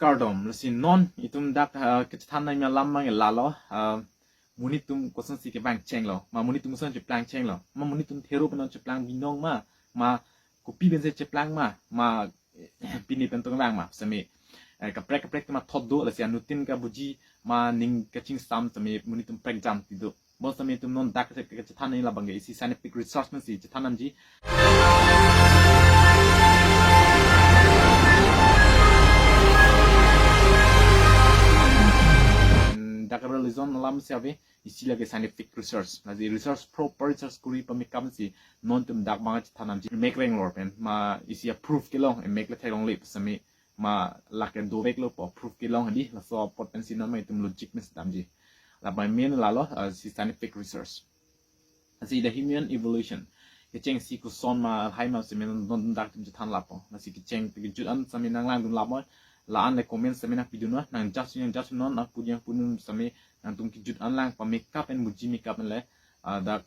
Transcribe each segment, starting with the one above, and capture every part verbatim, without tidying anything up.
Kardom, lasi non itum dak, ah, kachethan nangji alam abang lalo, ah, monit atum kosonsi kevang chenglo, ma monit atum koson cheplang chenglo, ma monit atum thero pen non cheplang binong ma, ma kopi pensi cheplang ma, ma pini pen tong lang ma, semi, eh, kaprek kaprek atum athot do, lasi anuttin kabuji, ma ning kachingsam semi monit atum prekjam ti do. Bonsitame itum non dak kachethan nangji labang ke isi scientific research pensi chethan nangji. Dak religion alam si ave, isi lake scientific research. Lasi research, proper research kori pamekap si non itum dak abang chethan nangji. Mek reng lor pen, ma isi a proof kelong, emek le theklongle semi, ma lake doveklo pu proof kelong hedi, laso apot pensi non ma itum logic mes damji. Labang main lalo, ah, si scientific research. Lasi the human evolution. Kechengsi koson ma lahai ma semi non dak itum chethan lapo. Lasi kecheng kejut an semi nanglangdun lapo. La-an le comment semi nangpidun non, nang judge nang judge non, nang pudi nang pudun semi nangtum kejut an lang pamekap pen buji mekap pen le, ah, dak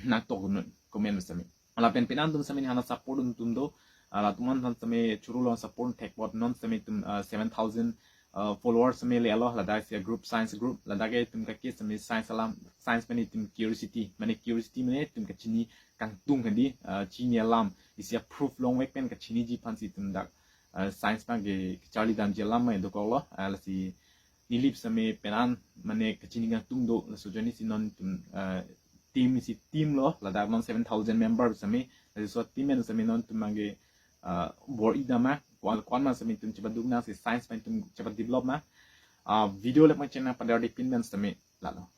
nangtokdun comment semi. Lapen penang atum semi hana support atum do, ah, latum an semi churu long support thek apot non semi itum, ah, seven thousand, ah, followers semi le alo, ladak si group, science group, ladak ke itum kake semi science alam, science pen itum curiosity, mane curiosity mane itum kachini kangtung hedi, ah, chini alam, isi a proof longvek pen kachiniji aphansi itum dak, ah, science abang ke kacharli damji alam ma dokoklo, ah, lasi neli semi penang mane kachini kangtung do, laso ajoine si non itum, ah, team isi team lo, ladak non seven thousand member semi, laso team pen semi non itum abang ke, ah, bor-i dam ma, ko-an ko-an ma semi itum chepaduk nangsi science pen itum chepadevelop ma, ah, video le pangcheng nang padar di pin pen semi lalo.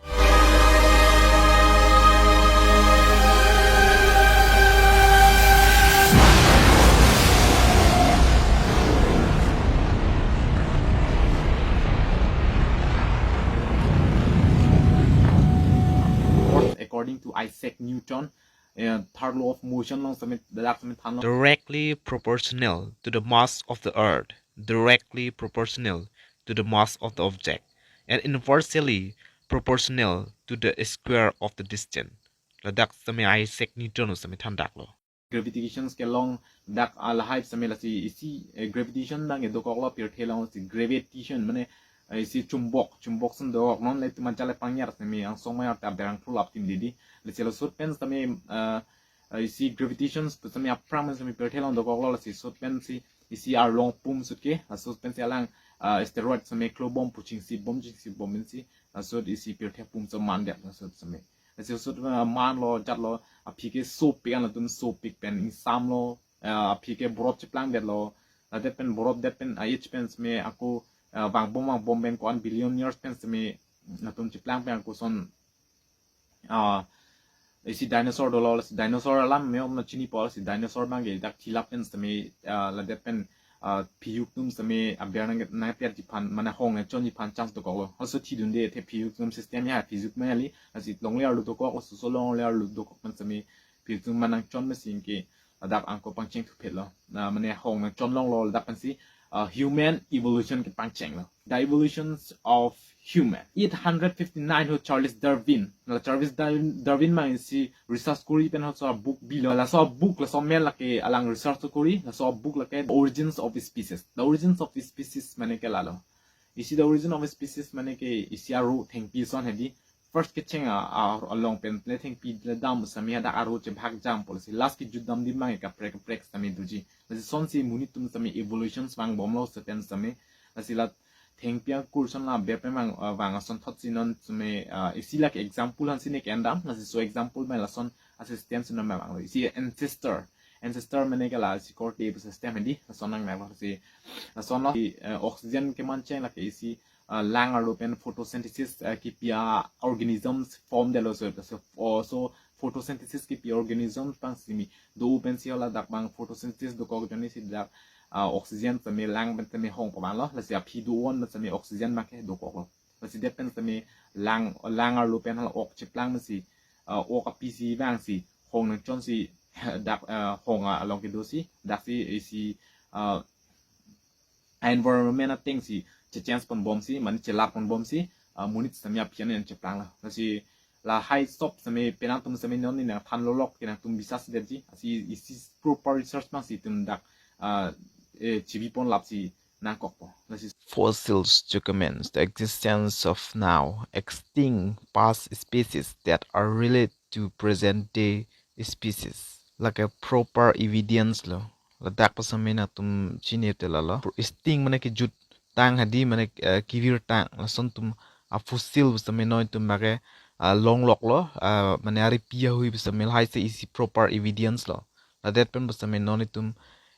According to Isaac Newton, eh, third law of motion along semi dak semi thanlo. Directly proportional to the mass of the earth, directly proportional to the mass of the object, and inversely proportional to the square of the distance. Ladak semi Isaac Newton semi than daklo. Gravitations kelong dak alahai semi lasi isi, eh, gravitation abang ke dokoklo pirthe along si gravitation mane, eh, isi chumbok, chumbok sen dokok non le itum ajat le pangyar semi angsong mayar ta berang phulap tim didi. Lasi laso ahut pen semi, eh, eh, isi gravitation semi aphrang semi pirthe along dokoklo, lasi laso ahut pensi isi arlong pum ahut ke, laso ahut pensi alang, eh, asteroid semi klobom pu chingsi bom chingsi bom pensi, laso ahut isi pirthe pum seman det laso ahut semi. Lasi laso ahut, eh, manlo jatlo, aphi ke sopik an latum sopik pen ingsamlo, eh, aphi ke borop cheplang detlo, ladet pen borop det pen a-age pen semi ako, eh, vangbom vangbom pen ko-an billion years pen semi latum cheplang pen ako son, ah, isi dinosaur dolo, lasi dinosaur alam me om na chinipo, lasi dinosaur abang ke dak thilap pen semi, ah, ladet pen, ah, phiyuk atum semi aber nang nangpiatji aphan, mane hong nangchonji aphan chance dokoklo. Laso thidunde the phiyuk atum system ya, phiyuk mali, lasi longle arlo dokok, laso so longle arlo dokok pen semi phiyuk atum man nangchon mesi ke, ladak ako pangcheng thuphetlo. Na mane hong nangchon longlo ladak pensi, ah, human evolution kepangchenglo. The Evolutions of Human. Eight hundred fifty-nine ho Charles Darwin. La Charles Darwin, Darwin abang isi research kori pen laso book bilo. Laso book laso amen lake alang research kori, laso book lake The Origins of Species. The Origins of Species mane ke lalo. Isi The Origin of Species mane ke isi aro thengpi ason hedi. First kecheng a, a, along pen le thengpi le dam semi hadak aro chebhak jam pu lasi last kejut damji abang kaprek kaprek semi doji. Lasi lasonsi monit atum semi evolutions vangbomlo seten semi. Lasi la thengpi akur ason la aber pen vang, ah, vang asonthot si non semi, ah, isi lake example aphansi ne kendam. Lasi laso example abang lason a-system si non vanglo. Isi ancestor. Ancestor mane ke la isi korte pu system hedi. Lason nang nang lasi lasonlo, eh, oxygen kemancheng lake isi, ah, lang arlo pen photosynthesis, eh, kipi a-organisms form detlo so, so, oh, so photosynthesis kipi organisms abang semi do pensi ladak abang photosynthesis dokok ajoine si dak, ah, oxygen semi lang pen semi hong pavanlo, lasi aphi do-an pen semi oxygen abang ke dokoklo. Lasi det pen semi lang, lang arlo pen hala ok cheplang pensi, ah, ok api si vangsi hong nangchonsi dak, ah, hong along kedosi daksi isi, ah, environment atengsi che-change ponbomsi, mane chelap ponbomsi, ah, monit semi aphi an nangcheplanglo. Lasi lahai sop semi penang atum semi non ne nangthan lolok ke nangtum bisas detji. Lasi isi proper research abang si itum dak, ah, eh, chibi ponlapsi nangkokpo. Lasi fossils documents the existence of now extinct past species that are related to present day species. Lake proper evidence lo. Ladak pu setame nangtum chini te lalo. Extinct mane kejut tang hadi mane, eh, kevir tang. Lason atum a fossil pu setame non itum make, ah, longloklo, ah, mane ari pi ahui pu setame lahai si isi proper evidence lo. Ladet pen pu setame non itum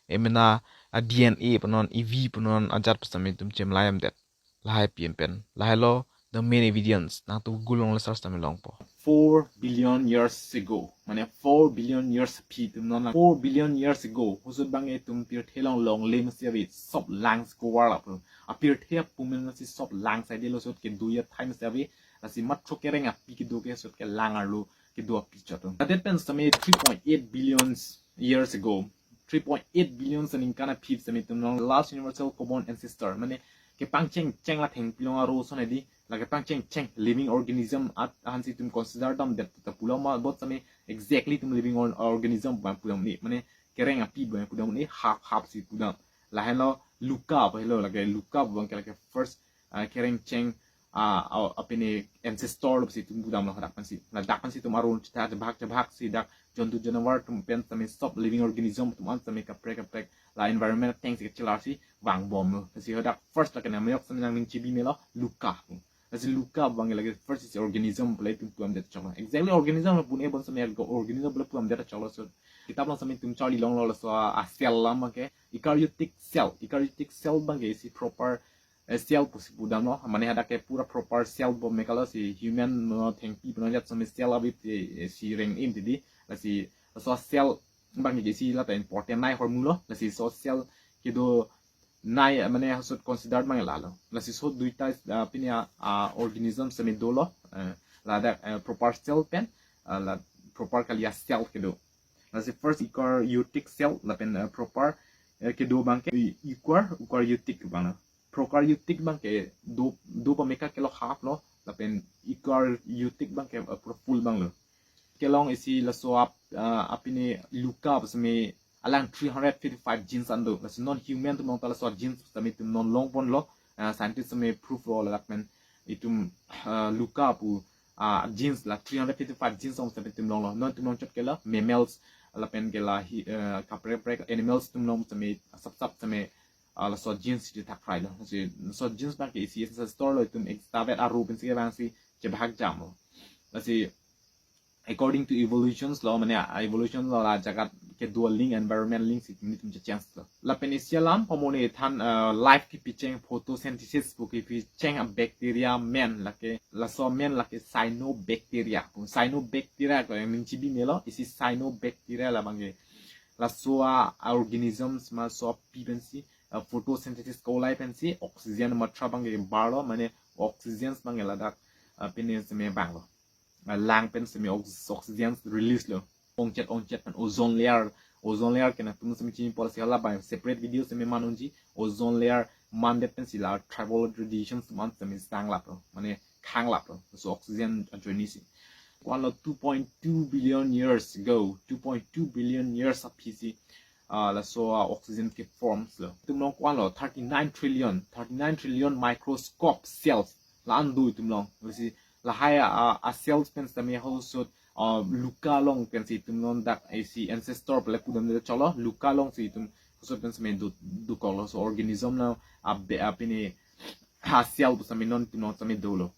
emena a D N A pu non, E V pu non ajat pu setame itum chemlai amdet. Lahai pi em pen. Lahai lo the main evidence. Nangtum Google along le search setame longpo. Four billion years ago. Mane four billion years aphi itum non lang. Four billion years ago. Hosot bang itum pirthe along longle masi ave, sop lang si kovar lapu. A pirthe apumen masi sop lang si dilo, sot kedo athai masi ave. Lasi matro kereng api kedo ke sot ke lang arlo kedo api chot. Ladet pen setame three point eight billion years ago. Three point eight billion aningkan aphi setame itum non last universal common ancestor. Mane kepangcheng cheng la thengpi along aro ason hedi. La kepangcheng cheng living organism at ahan si itum consider damdet ta pulo ma bot setame exactly itum living or-, organism bang pudam ni. Mane kereng api bang pudam ni, hap hap si pudam. Lahenlo Luca apa helo, lake Luca bang ke lake first, ah, kereng cheng, ah, a-, apini ancestor lo si itum pudamlo hadak pensi. Ladak pensi itum aron chita chebhak chebhak si dak jontu janavar atum pen setame sop living organism atum an setame kaprek kaprek la environment ateng si kachelar si vangbomlo. Lasi hadak first lake namjok setame nangning chibi melo Luca. Lasi Luca bang lake first isi organism pu le itum pudamdet choklo. Exactly organism lo pune bonseta organism pu le pudamdet choklo. So kitab along setame itum charli longlo laso a, a cell alam bang ke eukaryotic cell. Eukaryotic cell bang ke isi proper, eh, cell pusi pudamlo. Mane hadak ke pura proper cell bom me kalo, si human no thengpi pu non ajat setame cell ave, eh, si reng-im tidi. Lasi laso cell bang ke isi lata important nai ahormu lo. Lasi laso cell kedo nai, mane hosot considered bang lalo. Lasi laso duita, ah, pini a, ah, organism setame dolo, eh, ladak, eh, proper cell pen, ah, la proper kali a cell kedo. Lasi first eukaryotic cell lapen, eh, proper, eh, kedo bang ke eukaryotic bang lo. Prokaryotic bang ke do, do pameka kelo half lo, lapen eukaryotic bang ke, eh, pura full bang lo. Kelong isi laso ap, ah, apini Luca pu setame alang three hundred fifty-five genes an do. Lasi non human atum along ta laso genes setame itum non longponlo, ah, scientist setame proof lo ladak pen itum, ah, Luca pu, ah, genes la three hundred fifty-five genes along setame itum longlo. Non itum along chot kelo mammals, lapen ke la hi, eh, kaprek kaprek animals atum along setame sap sap setame, ah, laso genes si thakrai lo. Lasi laso genes bang ke isi ancestor lo, itum extravert aro pensi kevang si chebhak jamlo. Lasi according to evolutions lo, mane, ah, evolution lo la jagat kedo aling, environment aling si itum itum chechange lo. Lapen isi alam pamone than, ah, life kepicheng photosynthesis pu kepicheng a bacteria men lake, laso men lake cyanobacteria. Cyanobacteria ko yang ning chibi melo, isi cyanobacteria labang ke laso a organisms ma laso api pensi, ah, photosynthesis kolai pensi oxygen matra bang ke barlo, mane oxygen bang ke ladak, ah, pini setame vanglo. Ah, lang pen setame ox-, oxygen release lo. Ongchet ongchet pen ozone layer, ozone layer ke nangtum setame chinipo, lasi hala bang separate video setame man unji. Ozone layer mandet pensi la tribal traditions man setame sang laplo, mane khang laplo. So oxygen ajoine si. Ko-anlo two point two billion years ago, two point two billion years aphi si, ah, laso, ah, oxygen ke forms lo. Itum along ko-anlo thirty-nine trillion, thirty-nine trillion microscope cells la an do itum along. Lasi lahai a, a, a cells pen setame hosot, ah, Luca along pensi itum non dak isi ancestor pu le pudamdet choklo, Luca along si itum hosot pen setame do, dokoklo. So organism na a be, apini a cell pu setame non itum along setame dolo.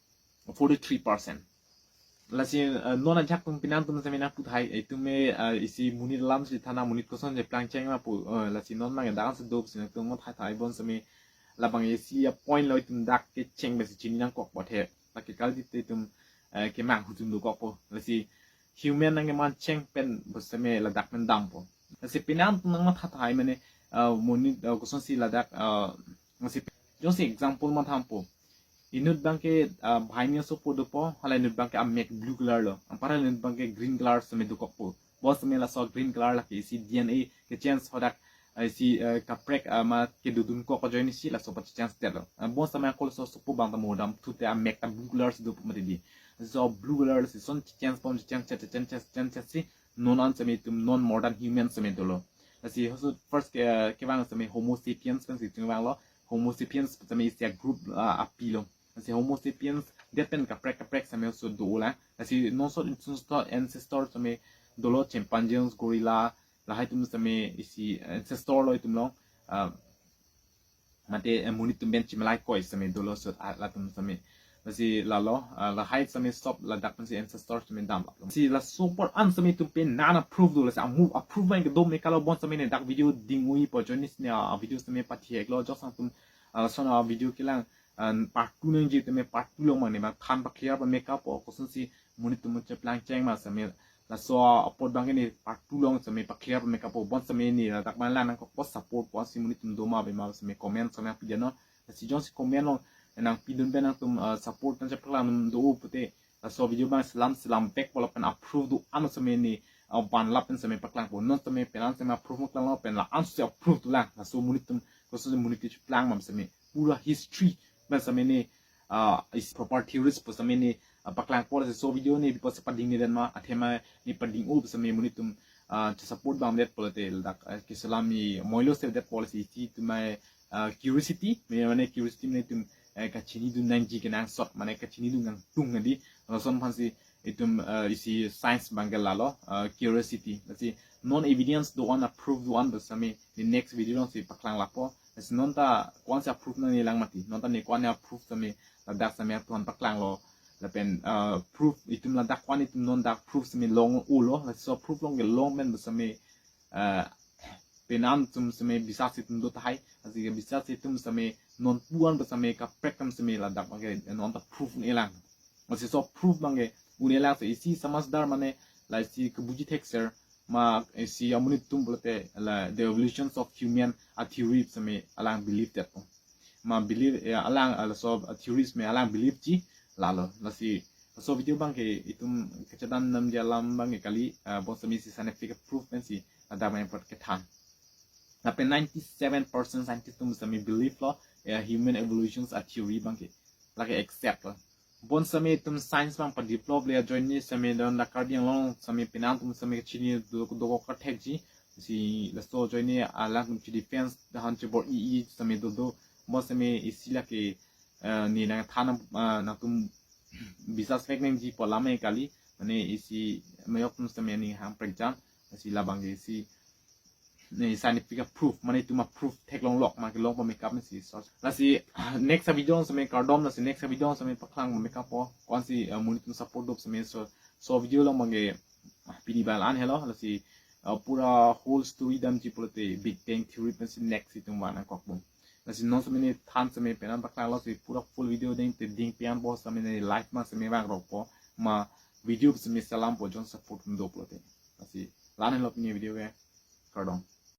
Forty-three percent. Lasi, eh, non ajak atum pini nangtum setame nangpu tahai, eh, itum me, eh, isi monit alam si than a monit koson cheplang cheng ma pu, eh, lasi non mang dak an si do si nangtum mo thai thai bon setame labang isi a point lo, itum dak kecheng pensi chini nangkok bot he. Lake kalite itum, eh, kemang hutum dokokpo. Lasi human nangkeman cheng pen pu setame ladak pen dampo. Lasi pini nangtum nangmatha tahai mane, eh, monit, eh, koson si ladak, eh, lasi jongsi example mathapo. Inut bang ke, ah, bhaini asopo dopo, hala inut bang ke amek blue color lo. Anpar hala inut bang ke green color setame dokokpo. Bonseta laso green color lake isi D N A kechange hadak, ah, isi, ah, kaprek, ah, ma kedodun kok ajoine si laso pachechange detlo. Ah, bonseta ako laso asopo bang ta mo damthu te amek ta blue color si dopo mati di. So blue color si lason chechange pom chechange chechange chechange chechange si non an setame itum non modern human setame dolo. Lasi hosot first ke, kevang setame Homo sapiens pensi itum vanglo. Homo sapiens tame isi a group, ah, apilo. Lasi Homo sapiens det pen kaprek kaprek same so do lang. Lasi non so ancestor, ancestor tame dolo chimpanzees, gorilla, lahai atum tame isi ancestor lo itum long. Ah, mate, eh, monit atum pen chimalai koi same dolo so, ah, latum same. Lasi lalo, ah, lahai same sob ladak pensi ancestor same damlo. Si laso apor an same itum pen nana proof do, lasi amu a proof abang kedo me kalo, bon same ne dak video ding-ui po join ne, ah, video same pathek lo, jok sang atum, ah, lason a video kelang, ah, part two nangji tame part two long abang ne abang than pa clear pa make up po, kosonsi monit atum cheplang cheng ma same, laso apot abang ke ne part two long same pa clear pa make up po, bon same ne ladak abang lang nangkok po, support po si monit atum do ma ave ma same comment same pidunnon. Lasi jongsi comment long nangpidun pen nangtum, ah, support nangcheplang nangtum do pute, laso video abang selam selam vek po lapen a proof do-an same ne, ah, van lap pen same paklang po, non same pen an same a proof paklang lo pen la-an si a proof do lang. Laso monit atum, kosonsi monit kecheplang ma same pura history abang same ne, ah, isi proper theories po same ne, ah, paklang po. Lasi laso video ne bipo si pading ne den ma, athema ne pading-o same monit atum, ah, che support abang det pulote ladak, ah, keselam i moilo se det pulo si isi atum ai, ah, curiosity, me mane curiosity mane itum, eh, kachinidun nangji kenangsot, mane kachinidun nangtung adi, lason aphansi itum, eh, isi science abang ke lalo, eh, curiosity. Lasi non evidence do-an a proof do-an pu same ne next video long si paklang lapo. Lasi non ta ko-an si a proof nangnelang mati, non ta ne ko-an a proof same ladak same atum aphan paklanglo. Lapen, eh, proof itum ladak ko-an itum non dak proof same long-o lo. Lasi laso proof long kelong pen pu same, eh, penan atum same bisas atum do tahai. Lasi ke bisas atum same non pu-an pu same kaprek atum same ladak abang ke non ta proof un-e lang. Lasi laso proof abang ke un-e lang si isi samasdar mane la isi kebuji thekser ma isi amonit atum pulote la the evolutions of human a theory same alang believe det po. Ma believe, eh, alang, ah, laso a theories me alang believe ji lalo. Lasi laso video abang ke itum kachethan damji alam abang ke kali, ah, bon same isi scientific proof pensi ladak abang apot kethan. Lapen ninety-seven percent scientist atum same believe lo, eh, human evolutions a theory abang ke, lake accept lo. Bon same itum science abang pa develop le ajoine same don la Karbi Anglong same penan atum same chini do do ko kathekji. Si laso ajoine alangtum che defense dahan chebor-i-i same do do. Bon same isi lake, eh, ne nangthan, eh, nangtum bisas vek nangji pu alam ke kali, mane isi meyok atum same ne hang prekjan, si labang ke isi ne scientific proof, mane itum a proof theklong lok ma kelong pa make up si so. Lasi next video same kardom, lasi next video same paklang pa make up po, ko-an si, eh, monit atum support do same so, laso video long abang ke pini abang la-an helo. Lasi, eh, pura whole story damji pulote Big Bang Theory pensi next itum van nangkok bom. Lasi non same ne than same penan paklanglo si pura full video ding te ding pian po same ne like ma same vang rok po ma video same selam po jong support do pulote. Lasi la-an helo pini video ke, kardom.